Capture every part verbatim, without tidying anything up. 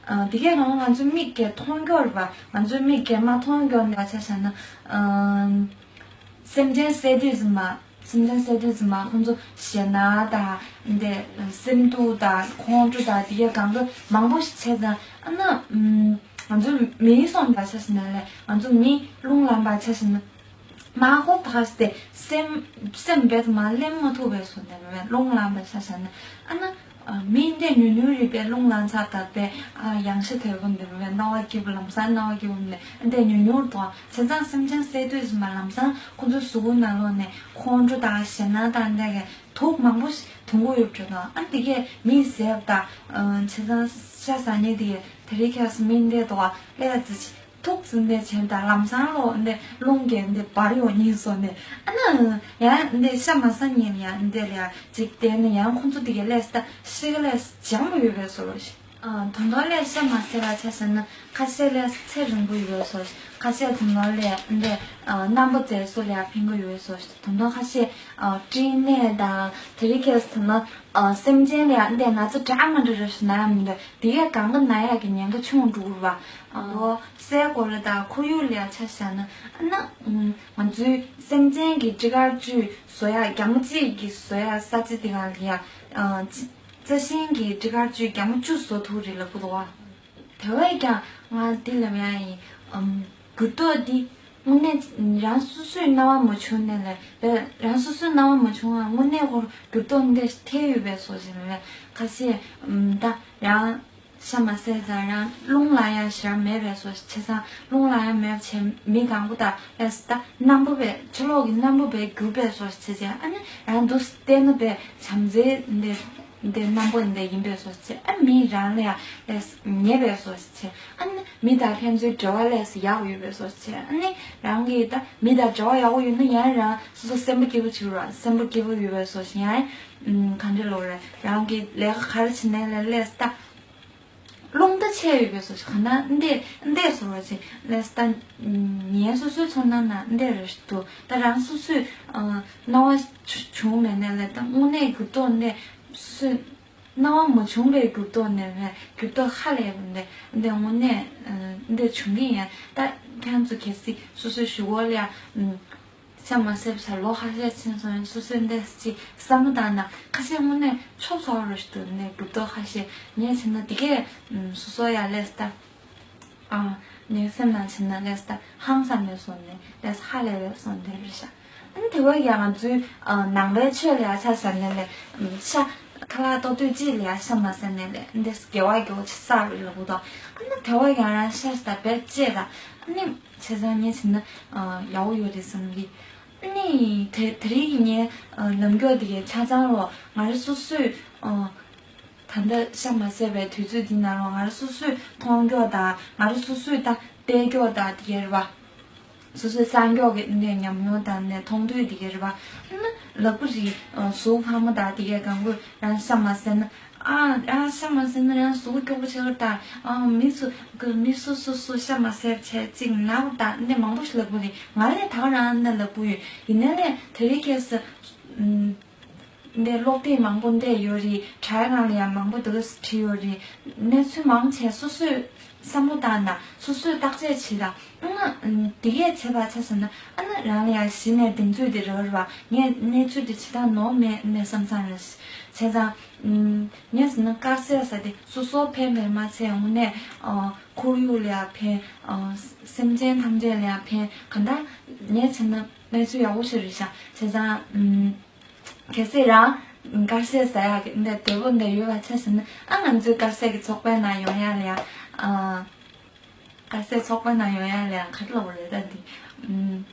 ཨ། དེ་གས་ང་ང་ཚོའི་མིག་གིས་མཐོང་རྒྱུ་རེད་པ། ང་ཚོའི་མིག་གིས་མ་མཐོང་རྒྱུ་ནི་ཆ་བཞག་ན། ཨ། སེམས་ཅན་བསད་དུས་ཙམ་པ། སེམས་ཅན་བསད་དུས་ཙམ་པ་ཁོང་ཚོ་ཞེད་སྣང་དང་འདི་སེམས་སྡུག་དང་ཁོང་ཁྲོ་དང་དེ་གས་གང་ག་མང་པོ་ཞིག་བྱས་ཙང་། ཨ་ནི། ཨམ། ང་ཚོ་མིའི་སོང་པ་ཆ་བཞག་ན་ལས། ང་ཚོ་མི་རླུང་ལངས་པ་ཆ་བཞག་ན། མ་ཧོབ་ཐག་སྟེ་སེམས་སེམས་རྦད་མ་ལེན་མ་ཐུབ་པའི་སོ་ནས་རླུང་ལངས་པ་ཆ་བཞག་ན། ཨ་ནི། ཨ། མི་འདི་ཉུང་ཉུང་རེད་པས། རླུང་ལངས་ཚར་ད་པས། ཨ། ཡང་ཤ་དོད་པོ་འདི་རེད་པས། སྣང་བ་སྐྱིད་པོ། ལམ་སང་སྣང་བ་སྐྱིད་པོ་འདི་འདི་ཉུང་ཉུང་དང་། བྱས་ཙང་སེམས་ཅན་བསད་དུས་ཙམ་པ་ལམ་སང་ཁོང་ཚོའི་གཟུགས་པོ་ནང་ལོགས་ནས་ཁོང་ཁྲོ་དང་ཞེད་སྣང་དང་འདི་གས་དུག་མང་པོ་ཞིག་འཐུང་གི་ཡོད་པ་འདྲ་དང་། ཨ། འདི་གས་མི་བསད་པ་དང་། ཨ། བྱས་ཙང་ཤ་ཟ་མཁན་འདི་གས་དེ་རིང་ཁ་སང་མི་འདི་དང་ལས་ཙི་ཅི། ཐུག་ཙམ་འདི་བྱས་ད་ལམ་སང་ལོ་འདི་རླུང་གིས་འདི་འབར་ཡོང་ཉིན་སོ་ནས། ཨ་ནི་ཡང་འདི་ཤ་མ་ཟ་ཉིན་ཡང་འདི་ལ་ཡང་ཅིག་བལྟས་ནས་ཡང་ཁོང་ཚོ་འདི་གས་ལས་ད་ཤི་ག་ལས་འཇམ་པོ་ཡོད་པའི་བཟོ་འདྲ་ཞིག། ཨ། ད་དུང་ལས་ཤ་མ་ཟ་བ་ཆ་བཞག་ན་ཁ་ཤས་ལས་ཚེ་རིང་པོ་ཡོད་པའི་བཟོ་འདྲ་ཞིག། ཁ་ཤས་ད་དུང་ལས་འདི། ཨ། རྣམ་པ་མཛེས་སུ་ལ་ཡང་ཕན་གི་ཡོད་པའི་བཟོ་འདྲ་ཞིག། ད་དུང་ཁ་ཤས། ཨ། སྐྲན་ནད་དང་དེ་རིང་ཁ་སང་ད་དུང་། ཨ། སེམས་ཅན་ལ་ཡང་འདི་ན་ཚ་འདྲ་མི་འདྲ་རེ་ཞིག་ན་ཡང་མི་འདུག། དེ་གས་གང་ག་ན་ཡག་གི་ཉེན་ཁ་ཆུང་འགྲོ་གི་རེད་པ། ཨ། ལོ་སའི་གོ་ལ་དང་ཁོར་ཡུག་ལ་ཡང་ཆ་བཞག་ན། ཨ་ནི། ཨུམ། ང་ཚོའི་སེམས་ཅན་གྱི་སྤྲི་དཀར་བཅུ་བཟོ་ཡག་རྒྱ་མོ་གཅིག་གིས་བཟོ་ཡག་ས་ཆ་དེ་ག་ལ་ཡང་། ཨ། རྩི་རྩི་ཤིང་གི་སྤྲི་དཀར་བཅུ་རྒྱ་མོ་བཅུ་བཟོ་ཐུབ་རེད་ལབ་གི་འདུག་པ། དེ་བས་ཀྱང་ང་འདི་ལབ་ཡག་ཡིན། ཨམ། འགྱུར་ལྡོག་འདི་དངོས་གནས་རང་སོ་སོས་རྣ་བ་མ་བྱུང་ནའི་ལས། རང་སོ་སོས་རྣ་བ་མ་བྱུང་ང་དངོས་གནས་ཁོ་འགྱུར་ལྡོག་འདི་ཐེབས་ཡོད་པའི་བཟོ་ཞིག་མེད་པས། ཁ་ཤས། ཨམ། ད་རང་ཤ་མ་ཟས་ཙང་རང་རླུང་ལངས་ཡག་ཞེ་དྲག་མེད་པའི་བཟོ་ཞིག། བྱས་ཙང་རླུང་ལངས་ཡག་མེད་པ་བྱས་མི་གང་པོ་དང་ལས་ད་རྣམ་པ་བས་ཕྱི་ལོགས་ཀྱི་རྣམ་པ་བས་གྱུར་པའི་བཟོ་ཞིག་བྱས་ཙང་། ཨ་ནི་རང་འདུག་བལྟས་ན་བས་བྱམས་བརྩེ་འདི་འདི་རྣམ་པ་འདི་ཡིན་པའི་བཟོ་ཞིག། ཨ། མི་རང་ལ་ཡང་ལས་ཉེས་པའི་བཟོ་ཞིག་བྱས། ཨ་ནི་མི་དང་ཕན་ཚུན་འབྲེལ་བ་ལས་ཡག་ཡོད་པའི་བཟོ་ཞིག་བྱས། ཨ་ནི་རང་གིས་ད་མི་དང་འབྲེལ་བ་ཡག་པོ་ཡོད་ན་ཡང་རང་སོ་སོ་སེམས་པ་སྐྱིད་པོ་བྱེད་རོགས། སེམས་པ་སྐྱིད་པོ་ཡོད་པའི་བཟོ་ཞིག་ཡང་། ཨམ། གང་འདྲ་ལབ་རེད། རང་གིས་ལས་ཀ་ག་རེ་བྱེད་ནའི་ལས་ལས་ད་རླུང་རྟ་ཆད་ཡོད་པའི་བཟོ་ཞིག། ག་ན་འདི་འདི་བཟོ་འདྲ་ཞིག་ལས་ད། ངའི་སོ་སོའི་ཚོར་སྣང་ན་འདི་རེད་འདུག། ད་རང་སོ་སོས། ཨ། སྣང་བ་བྱུང་མེད་ནའི་ལས་ད་དངོས་གནས་འགྱུར་ལྡོག་འདི་སོ་སོས་སྣང་བ་མ་བྱུང་བའི་འགྱུར་ལྡོག་ནས་རེད། འགྱུར་ལྡོག་ཧ་ལས་པ་འདི་འདི་དངོས་གནས། ཨ། འདི་བྱུང་གི་ཡིན། ད་ཁྱེད་ཚོ་གལ་སྲིད་སོ་སོའི་གཞུག་གུ་ལ་ཡང་། ཨམ། ཤ་མ་ཟས་པ་ལོ་ཁ་ཤས་ཕྱིན་སོང་ཡང་སོ་སོས་འདི་ཅིག་བསམ་བློ་བཏང་ན་ཁ་ཤས་དངོས་གནས་ཆོབ་ཚ་བོ་རེད་འདུག། འདི་འགྱུར་ལྡོག་ཁ་ཤས་ངས་བྱས་ན་འདི་གས། ཨམ། སོ་སོ་ཡང་ལས་ད། ཨ། ངའི་སེམས་ནང་བྱས་ན་ལས་ད་ཧང་སང་མེད་སོང་ནས་ལས་ཧ་ལས་པའི་སོང་འདི་རེད་ཤག། ཨ་ནི་དེ་བས་ཀྱང་ང་ཚོའི། ཨ། ནང་པའི་ཆོས་ལ་ཡང་ཆ་བཞག་ནའི་ལས། ཨམ། ཤ་ཁ་ལག་ཏོག་ཏོག་ཅིག་ལ་ཡང་ཤ་མ་ཟས་ནའི་ལས་འདི་དགེ་བ་དགེ་བ་ཅིག་བསགས་རེད་ལབ་གི་འདུག། ཨ་ནི་དེ་བས་ཀྱང་རང་ཤ་ད་བེད་སྤྱད་ད། ཨ་ནི། བྱས་ཙང་ངས་བྱས་ན། ཨ། ཡག་པོ་ཡོད་རེད་བསམ་གི། ཨ་ནི་དེ་དེ་རིང་གི་ངའི། ཨ། ལམ་མགྱོགས་དེ་གའི་ཆ་ཚང་ལོ་ང་རང་སོ་སོས། ཨ། ད་ལྟ་ཤ་མ་ཟས་པའི་དུས་ཚོད་འདི་ནང་ལོ་ང་རང་སོ་སོས་མཐོང་མགྱོགས་དང་ང་རང་སོ་སོས་ད་བལྟས་མགྱོགས་དང་དེ་གའི་རེད་པ། སོ་སོའི་གསར་མགྱོགས་ཀྱི་ནས་ཉམས་མྱོང་དང་ནས་མཐོང་ཐོས་དེ་གའི་རེད་པ། ཨ་ནི་ལབ་གི་རེད། ཨ། གཟུགས་ཕངས་པོ་དང་དེ་གའི་གང་དགོས་རང་ཤ་མ་ཟས་ན། ཨ། རང་ཤ་མ་ཟས་ན་རང་གཟུགས་པོ་སྐྱོ་པོ་ཆགས་ཀྱི་རེད་ད། ཨ། མི་སུ་གི་མི་སུ་སུ་སུ་ཤ་མ་ཟས་བྱས་ཅིག་ན་བ་ད་འདི་མང་པོ་ཞིག་ལབ་གི་རེད། ང་ལས་ད་ག་རང་འདི་ལབ་གི་ཡོད། ཡིན་ནའི་ལས་དེ་རིང་ཁ་སང་། ཨུམ། འདི་ཀློག་དེབ་མང་པོ་འདི་ཡོད་རེད། དྲ་ནང་ལ་ཡང་མང་པོ་འདུག་བྲིས་ཡོད་རེད། གནས་ཚུལ་མང་ཆེ་སོ་སོས་བསམ་བློ་བཏང་ན་སོ་སོས་བརྟག་དཔྱད་བྱེད་ད། ཨ། དེ་གས་བྱས་པ་ཆ་བཞག་ན་ཨ་ནི་རང་ལ་ཡང་གཞི་ནས་གདེང་ཚོད་དེ་རག་རེད་པ། ངས་གནས་ཚུལ་དེ་བྱེད་སྟངས་ནོར་མེད་ནས་བསམ་བསམ་རེད། བྱས་ཙང་། ཨུམ། ངས་ཟེར་ན་དཀར་ཟས་ཟ་དེ་སོ་སོ་ཕན་པས་མ་ཚད་དངོས་གནས། ཨ། ཁོར་ཡུག་ལ་ཡང་ཕན། ཨ། སེམས་ཅན་ཐམས་ཅད་ལ་ཡང་ཕན། གང་ལྟར་ངས་བྱས་ན་གནས་ཚུལ་ཡག་པོ་ཞིག་རེད་ཤག། བྱས་ཙང་། ཨུམ། གལ་སྲིད་རང་དཀར་ཟས་ཟ་ཡག་གི་འདི་འདོད་པ་འདི་ཡོད་པ་ཆ་བཞག་ན། ཨ། ང་ཚོའི་དཀར་ཟས་ཀྱི་ཚོགས་པའི་ནང་ཡོང་ཡག་ལ་ཡང་། ཨ། དཀར་ཟས་ཚོགས་པའི་ནང་ཡོང་ཡག་ལ་ཡང་ག་རེ་ལབ་དགོས་རེད་ད་འདི། ཨུམ།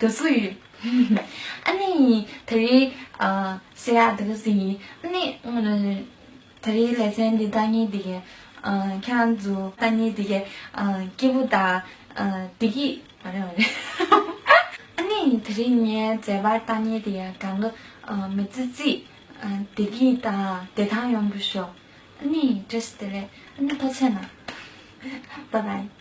དུ་སུ་ཡོད། ཨ་ནི་དེ་རིང་། ཨ། བཤད་ཡག་འདི་ག་ཟིག་ཡིན། ཨ་ནི་དེ་རིང་ལེ་ཚན་འདི་ལྟ་མཁན་འདི་གས། ཨ། ཁྱེད་རང་ཚོ་ལྟ་མཁན་འདི་གས། ཨ། སྐྱིད་པོ་དང་། ཨ། བདེ་སྐྱིད། ཨ་རེ་ཨ་རེ། ཨ་ནི་དེ་རིང་ངའི་མཛད་པ་ལྟ་མཁན་འདི་གས་གང་ག། ཨ། མི་ཙི་ཙི། ཨ། བདེ་སྐྱིད་དང་བདེ་ཐང་ཡོང་རྒྱུ་ཤོག། ཨ་ནི་བཀྲ་ཤིས་བདེ་ལེགས། ཨ་ནི་ཐུགས་རྗེ་གནང་། Bye bye།